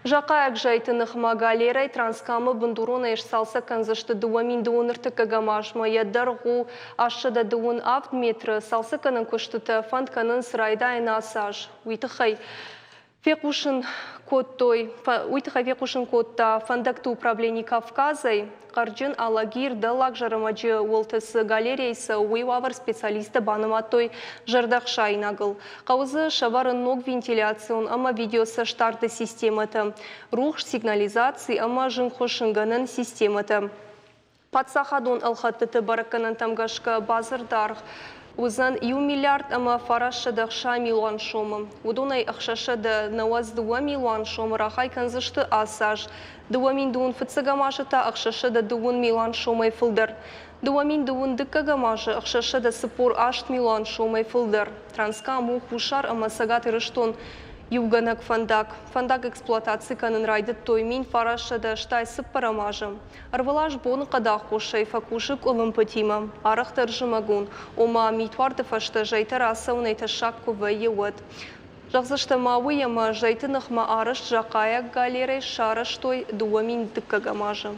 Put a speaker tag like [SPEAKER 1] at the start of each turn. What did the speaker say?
[SPEAKER 1] Захъайаг зӕйты ныхмӕ галерӕй Транскамы бындуронӕй сцалцӕг кӕндзысты 2035 азмӕ. Йӕ дӕргъ у 837 метры. Цалцӕггӕнӕн куыстытӕ фӕнд кӕнынц райдайын ацы аз. Уый тыххӕй фехъусын кодтой, уый тыххӕй фехъусын кодта фӕндӕгты управлени Кавказӕй. Хъӕрджын, Алагир, Дӕллаг Зӕрӕмӕджы уылты цы галерейы цӕуы, уый уавӕр специалисттӕ банымадтой зӕрдӕхсаинагыл. Хъӕуы дзы сӕвӕрын ног вентиляцион ӕмӕ видеоцӕстдарды системӕтӕ, рухс, сигнализаци ӕмӕ зынгхуыссынгӕнӕн системӕтӕ. Паддзахадон ӕлхӕдтыты бӕрӕггӕнӕнтӕм гӕсгӕ бадзырды аргъ уыдзӕн иу миллиард ӕмӕ 960 милуан сомы. Уыдонӕй 692 милуан сомы рахай кӕндзысты ацы аз. 2021 азы та 620 милуан сомӕй фылдӕр. 2022 азы 648 милуан сомӕй фылдӕр. Транскам у Хуссар ӕмӕ Цӕгат Ирыстон иугӕнӕг фӕндаг. Фӕндаг эксплуатаци кӕнын райдыдтой 1984 азы. Ӕрвылаз боныхъӕды аххосӕй фӕкусы къуылымпытимӕ, арӕхдӕр зымӕгон, ома митуарды фӕстӕ зӕйтӕ рацӕуынӕй тӕссаг куы вӕййы, уӕд. Зӕгъдзыстӕм ма уый, ӕмӕ зӕйты ныхмӕ арӕзт захъайаг галерӕй сарӕзтой 2002 азы.